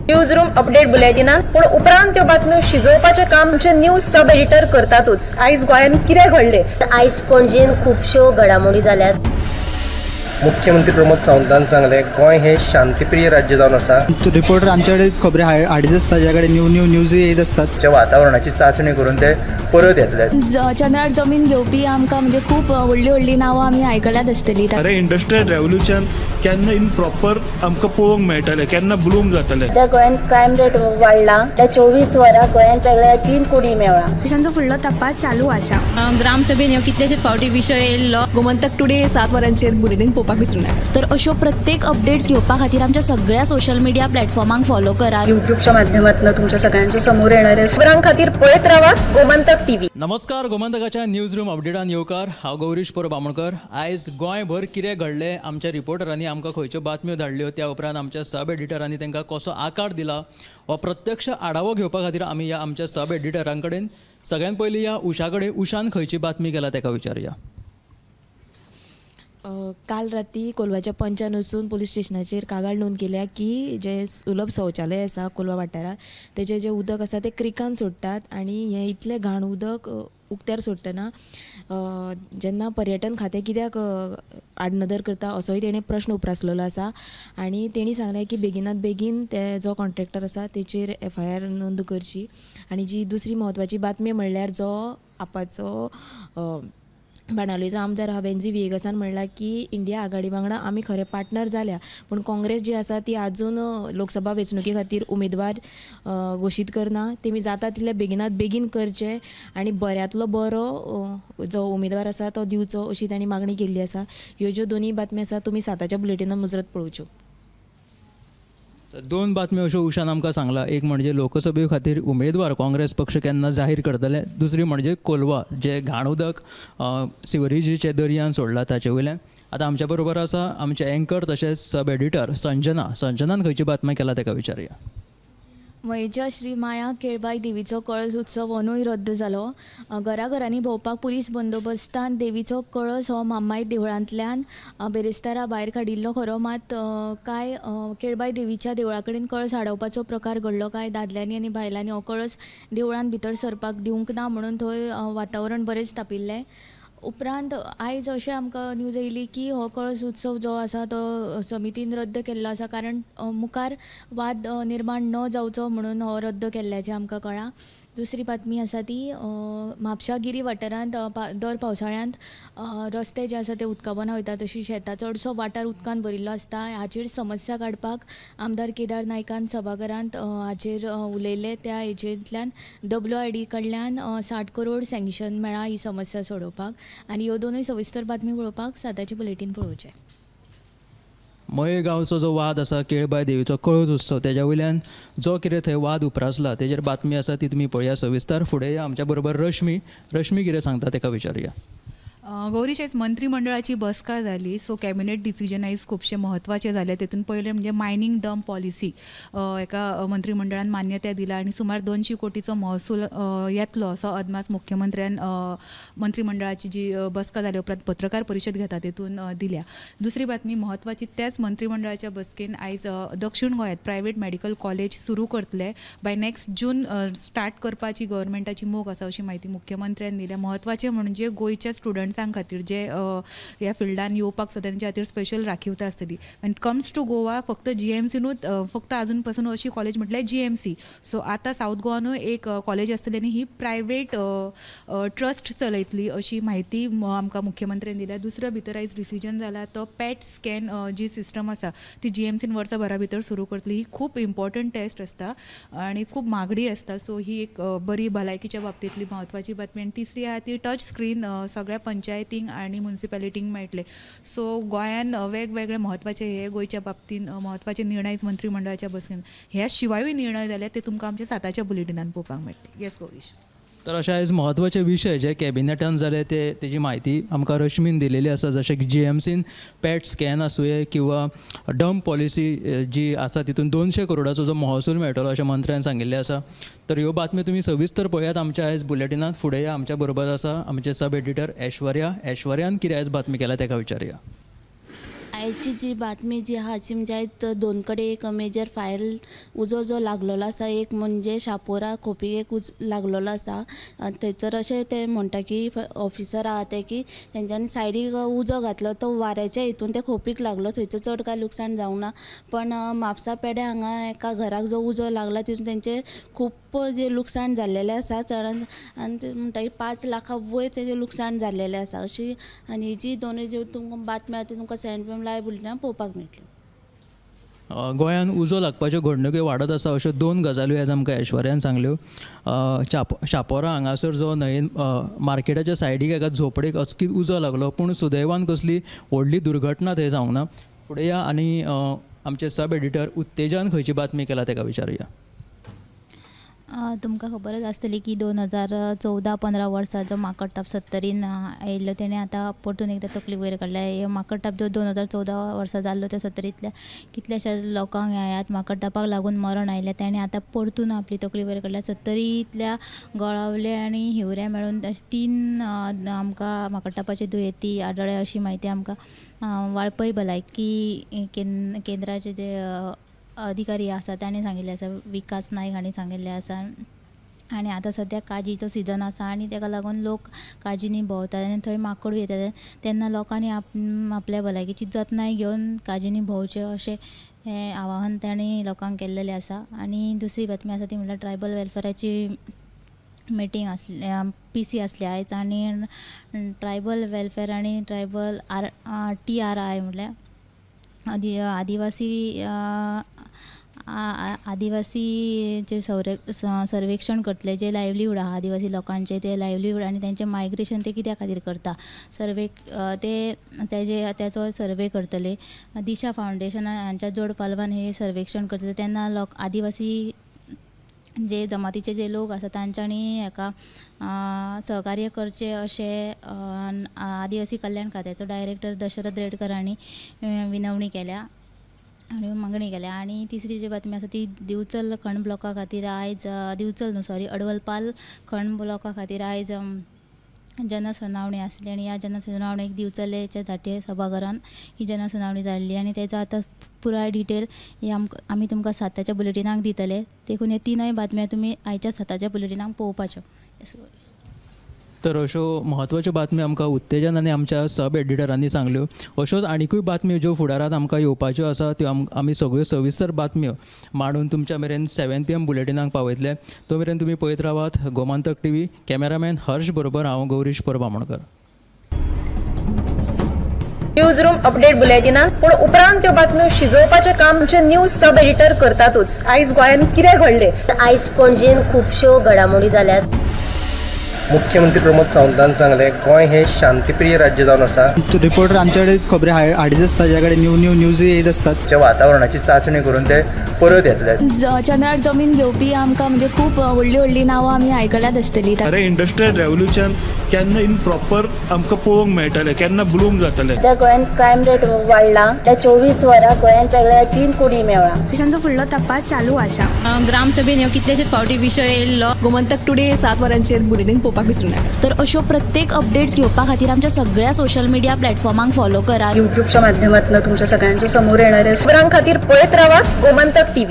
News room update बुलेटिनान, पूण उपरांत त्यो बातम्यो शिजोवपाचें काम आमचे न्यूज सब एडिटर करतातूच. आयज गोंयांत कितें घडलें? आयज पणजेन खुबश्यो घडामोडी जाल्यात. मुख्यमंत्री प्रमोद सावंतान सांगलें, गोंय हे शांतीप्रिय राज्य जावन आसा. रिपोर्टर आमच्याकडे खबरी हाडीत आसता, ज्या कडेन न्यू न्यू न्यूज येत आसतात. वातावरणाची चाचणी करून ते परत येतले. चंद्रार जमीन घेवपी आमकां म्हणजे खूब व्हडली व्हडली नांवां आमी आयकल्यात आसतली. अरे इंडस्ट्रियल रेव्होल्युशन केन्ना इन प्रॉपर आमकां पळोवंक मेळटलें, केन्ना ब्लूम जातलें. त्या गोंयांत क्रायम रेट वाडला, त्या 24 वरां गोंयांत वेगळ्या 3 कोटी मेळ्ळा. पोलिसांचो फुडलो तपास चालू आसा. ग्रामसभेन ह्यो कितलेशेच फावटी विशय येयल्लो. गोमंतक टुडे 7 वरांचेर बुलेटीन पळोवपाक विसरूं नाका. तर अश्यो प्रत्येक अपडेट्स घेवपा खातीर आमच्या सगळ्या सोशल मिडिया प्लॅटफॉर्मांक फॉलो करात. युट्यूबच्या माध्यमातून तुमच्या सगळ्यांच्या समोर येणारे खबरां खातीर पळयत रावात गोमंतक टीव्ही. नमस्कार, गोमंतकाच्या न्यूज रूम अपडेटान येवकार. हांव गौरीश परब आमोणकर. आयज गोंयभर कितें घडलें, आमच्या रिपोर्टरांनी आमकां खंयच्यो बातम्यो धाडल्यो, त्या उपरांत आमच्या सब एडिटरांनी तांकां कसो आकार दिला, हो प्रत्यक्ष आढावो घेवपा खातीर आमी ह्या आमच्या सब एडिटरां कडेन सगळ्यात पयलीं ह्या उषा कडेन, उषान खंयची बातमी केला ताका विचारुया. काल राती कोलवाच्या पंचान वचून पुलीस स्टेशनाचेर कागाळ नोंद केल्या की जे सुलभ शौचालय आसा कोलवा वाठारांत तेजें जें उदक आसा तें क्रिकान सोडटात आनी हें इतलें घाण उदक उक्त्यार सोडटना जेन्ना पर्यटन खातें कित्याक आडनदर करता असोय तेणें प्रश्न उप्रासलेलो आसा. आनी तेणी सांगलें की बेगिनात बेगीन ते जो कॉन्ट्रॅक्टर आसा तेचेर एफआयआर नोंद करची. आनी जी दुसरी म्हत्वाची बातमी म्हणल्यार जो आपाचो बाणावलेचो आमदार आहा वेन्झी व्हिएगसान म्हणलां की इंडिया आघाडी वांगडा आमी खरें पार्टनर जाल्या, पूण काँग्रेस जी आसा ती आजून लोकसभा वेंचणुके खातीर उमेदवार घोशीत करना. तेमी जाता तितले बेगिनात बेगीन करचे आनी बऱ्यांतलो बरो जो उमेदवार आसा तो दिवचो अशी तांणी मागणी केल्ली आसा. ह्यो ज्यो दोनूय बातम्यो आसा तुमी 7च्या बुलेटिनान मुजरत पळोवच्यो. दोन बातम्यो अश्यो उषान आमकां सांगला. एक म्हणजे लोकसभे खातीर उमेदवार काँग्रेस पक्ष केन्ना जाहीर करतले, दुसरी म्हणजे कोलवा जे घाण उदक सिवरेजीचे दर्यान सोडला ताचे वयल्यान. आतां आमच्या बरोबर आसा आमचे एंकर तशेंच सब एडिटर संजना. संजनान खंयची बातमी केला ताका विचारुया. मयेच्या श्री माया केळबाई देवीचो कळस उत्सव अंदूय रद्द जालो. घराघरांनी भोंवपाक पुलीस बंदोबस्तान देवीचो कळस हो मामाई देवळांतल्यान बेरेस्तारा भायर काडिल्लो खरो, मात कांय केळबाई देवीच्या देवळा कडेन कळस आडोवपाचो प्रकार घडलो. कांय दादल्यांनी आनी बायलांनी हो कळस देवळांत भितर सरपाक दिवंक ना म्हणून थंय वातावरण बरेंच तापिल्लें. उपरांत आयज अशें आमकां न्यूज येयली की हो कळस उत्सव जो आसा तो समितीन रद्द केल्लो आसा, कारण मुखार वाद निर्माण न जावचो म्हणून हो रद्द केल्ल्याचें आमकां कळ्ळां. दुसरी बातमी आसा ती म्हापशा गिरी वाठारांत दर पावसाळ्यांत रस्ते जे आसा ते उदका पोंदा वयता, तशी शेतां चडसो वाठार उदकान भरिल्लो आसता. हाचेर समस्या काडपाक आमदार केदार नायकान सभाघरांत हाचेर उलयले. त्या हेजेंतल्यान WID कडल्यान 60 करोड सँक्शन मेळ्ळा ही समस्या सोडोवपाक. आनी ह्यो दोनूय सविस्तर बातमी पळोवपाक 7चें बुलेटीन पळोवचें. मये गांवचो जो वाद आसा केळबाय देवीचो कळस उत्सव तेज्या वयल्यान जो कितें थंय वाद उप्रासला तेजेर बातमी आसा ती तुमी पळया सविस्तर. फुडें या आमच्या बरोबर रश्मी. रश्मी कितें सांगता ताका विचारुया. गौरीश, आयज मंत्रीमंडळाची बसका जाली. सो कॅबिनेट डिसिजन आयज खुबशे म्हत्वाचे जाले. तेतून पयलें म्हणजे मायनींग डंप पॉलिसी एका मंत्रीमंडळान मान्यताय दिला आनी सुमार 200 कोटीचो महसूल येतलो असो अदमास मुख्यमंत्र्यान मंत्रीमंडळाची जी बसका जाली उपरांत पत्रकार परिशद घेता तेतून दिल्या. दुसरी बातमी म्हत्वाची, त्याच मंत्रीमंडळाच्या बसकेन आयज दक्षिण गोंयांत प्रायवेट मेडिकल कॉलेज सुरू करतले. बाय नेक्स्ट जून स्टार्ट करपाची गव्हर्मेंटाची मोख आसा अशी म्हायती मुख्यमंत्र्यान दिल्या. म्हत्वाचें म्हणजे गोंयच्या स्टुडंट्सां खातीर जे ह्या फिल्डान येवपाक सोदता तेंच्या खातीर स्पेशल राखीवता आसतली. When it comes to Goa फक्त जीएमसीनूच फक्त आजून पासून अशी कॉलेज म्हटल्यार जीएमसी. सो आतां सावथ गोवानूय एक कॉलेज आसतली आनी ही प्रायवेट ट्रस्ट चलयतली अशी म्हायती आमकां मुख्यमंत्र्यान दिल्या. दुसरो भितर आयज डिसिजन जाला तो पॅट स्कॅन जी सिस्टम आसा ती जीएमसीन वर्सभरा भितर सुरू करतली. ही खूब इम्पॉर्टंट टेस्ट आसता आनी खूब मागणी आसता. सो ही एक बरी भलायकीच्या बाबतींतली म्हत्वाची बातमी. आनी तिसरी आहा ती टच स्क्रीन सगळ्या पंचायतींक आनी म्युनिसिपॅलिटींक मेळटले. सो गोंयान वेगवेगळे म्हत्वाचे हे गोंयच्या बाबतीन म्हत्वाचे निर्णय मंत्रीमंडळाच्या बसकेन ह्या शिवायूय निर्णय जाले ते तुमकां आमच्या 7च्या बुलेटिनान पळोवपाक मेळटले. येस गौरीश. तर अशे आयज म्हत्वाचे विशय जे कॅबिनेटान जाले ते तेजी म्हायती आमकां रश्मीन दिलेली आसा, जशें की जीएमसीन पॅट स्कॅन आसुये किंवा डंप पॉलिसी जी आसा तितून 200 करोडाचो जो महसूल मेळटलो अशें मंत्र्यान सांगिल्लें आसा. तर ह्यो बातम्यो तुमी सविस्तर पळयात आमच्या आयज बुलेटिनांत. फुडें आमच्या बरोबर आसा आमचे सब एडिटर ऐश्वर्या. ऐश्वर्यान कितें आयज बातमी केल्या ताका विचारुया. आयची जी बातमी जी आहा ती म्हणजे आयज दोन कडेन एक मेजर फायर उजो जो लागलेलो आसा, एक म्हणजे शापोरा खोपी एक उजो लागलेलो आसा. थंयसर अशें ते म्हणटा की ऑफिसर आहा ते की तेंच्यांनी सायडीक उजो घातलो तो वाऱ्याच्या हितून ते खोपीक लागलो, थंयसर चड कांय लुकसाण जावंक ना. पण म्हापसा पेड्या हांगा एका घराक जो उजो लागला तितून तेंचे खूब जे लुकसाण जाल्लेलें आसा चडान, आनी ते म्हणटा की 5 लाखा वयर तेजें लुकसाण जाल्लेलें आसा अशी. आनी जी दोनूय ज्यो तुमकां बातम्यो आहा त्यो तुमकां 7 PM live बुलेटिनान पळोवपाक मेळटल्यो. गोंयांत उजो लागपाच्यो घडणुक्यो वाडत आसा अश्यो 2 गजाल्यो आयज आमकां ऐश्वर्यान सांगल्यो. शापोरा हांगासर जो न्हंयेन मार्केटाच्या सायडीक एका झोपडेक अचकीत उजो लागलो, पूण सुदैवान कसली व्हडली दुर्घटना थंय जावंक ना. फुडें या आनी आमचे सब एडिटर उत्तेजान खंयची बातमी केला तेका विचारुया. तुमकां खबरच आसतली की 2014-15 वर्सा जो माकडताप सत्तरीन आयिल्लो तेणें आतां परतून एकदां तकली वयर काडल्या. हे माकडताप जो 2014 वर्सा जाल्लो त्या सत्तरींतल्या कितल्याश्या लोकांक ह्या माकडतापाक लागून मरण आयलें, तेणें आतां परतून आपली तकली वयर काडल्या. सत्तरींतल्या गोळावले आनी हिवऱ्या मेळून 3 आमकां माकडतापाचे दुयेंती आढळ्ळे अशी म्हायती आमकां वाळपय भलायकी केंद्राचे जे अधिकारी आसा ताणें सांगिल्लें आसा, विकास नायक हांणी सांगिल्लें आसा. आनी आतां सद्याक काजीचो सिजन आसा आनी ताका लागून लोक काजींनी भोंवतात आनी थंय माकड येतात, तेन्ना लोकांनी आपल्या भलायकेची जतनाय घेवन काजींनी भोंवचें अशें हें आवाहन तांणी लोकांक केल्लेलें आसा. आनी दुसरी बातमी आसा ती म्हणल्यार ट्रायबल वेलफेराची मिटींग आसली, PC आसली आयज, आनी ट्रायबल वेलफेर आनी ट्रायबल TRI म्हणल्यार आदिवासी आदिवासी जे सर्वेक्षण करतले, जे लायवलीहूड आहा आदिवासी लोकांचे ते लायवलीहूड आनी तेंचे मायग्रेशन ते कित्या खातीर करता सर्वे ते तेजे तेचो सर्वे करतले. दिशा फावंडेशन हांच्या जोड पालवान हे सर्वेक्षण करतले. तेन्ना लोक आदिवासी जे जमातीचे जे लोक आसा तांच्यांनी हेका सहकार्य करचें अशें आदिवासी कल्याण खात्याचो डायरेक्टर दशरथ रेडकर हांणी विनवणी केल्या आनी मागणी केल्या. आनी तिसरी जी बातमी आसा ती दिवचल खण ब्लॉका खातीर आयज दिवचल न्हू सॉरी अडवलपाल खण ब्लॉका खातीर आयज जनसुनावणी आसली आनी ह्या जनसुनावणेक दिवचलेच्या झांट्ये सभाघरान ही जनसुनावणी जाल्ली आनी तेजो आतां पुराय डिटेल ही आमी तुमकां 7च्या बुलेटिनाक दितले. देखून हे 3 बातम्यो तुमी आयच्या 7च्या बुलेटिनाक पळोवपाच्यो. तर अश्यो म्हत्वाच्यो बातम्यो आमकां उत्तेजन आनी आमच्या सब एडिटरांनी सांगल्यो. अश्योच आनिकूय बातम्यो ज्यो फुडारांत आमकां येवपाच्यो आसा त्यो आमी सगळ्यो सविस्तर बातम्यो मांडून तुमच्या मेरेन 7 PM बुलेटिनाक पावयतले. तो मेरेन तुमी पळयत रावात गोमंतक टीव्ही. कॅमेरामॅन हर्ष बरोबर हांव Gaurish Parab Amonkar. News room update बुलेटिनान पूण उपरांत त्यो बातम्यो शिजोवपाचें काम आमचे न्यूज सब एडिटर करतातूच. आयज गोंयांत कितें घडलें, आयज पणजेन खुबश्यो घडामोडी जाल्यात. मुख्यमंत्री प्रमोद सावंतान सांगलें गोंय हें शांतिप्रिय राज्य जावन आसा. रिपोर्टर आमचे कडेन खबरी हाडीत आसता, ज्या कडेन न्यू न्यू न्यूज येत आसतात. वातावरणाची चांचणी करून ते परत येतले. चंद्रार जमीन घेवपी आमकां म्हणजे खूब व्हडली व्हडली नांवां आमी आयकल्यात आसतली. अरे इंडस्ट्रियल रेव्होल्युशन केन्ना इन प्रॉपर आमकां पळोवंक मेळटलें, केन्ना ब्लूम जातलें. त्या गोंयांत क्रायम रेट वाडला, त्या 24 वरां गोंयांत वेगळ्या 3 कोटी मेळ्ळा. पोलिसांचो फुडलो तपास चालू आसा. ग्रामसभेन ह्यो कितलेशेच फावटी विशय येयल्लो. गोमंतक टुडे 7 वरांचेर बुलेटीन पळोवपाक विसरूं नाका. तर अश्यो प्रत्येक अपडेट्स घेवपा खातीर आमच्या सगळ्या सोशल मिडिया प्लॅटफॉर्मांक फॉलो करात. युट्यूबच्या माध्यमातून तुमच्या सगळ्यांच्या समोर येणारे खबरां खातीर पळयत रावात गोमंतक टीव्ही.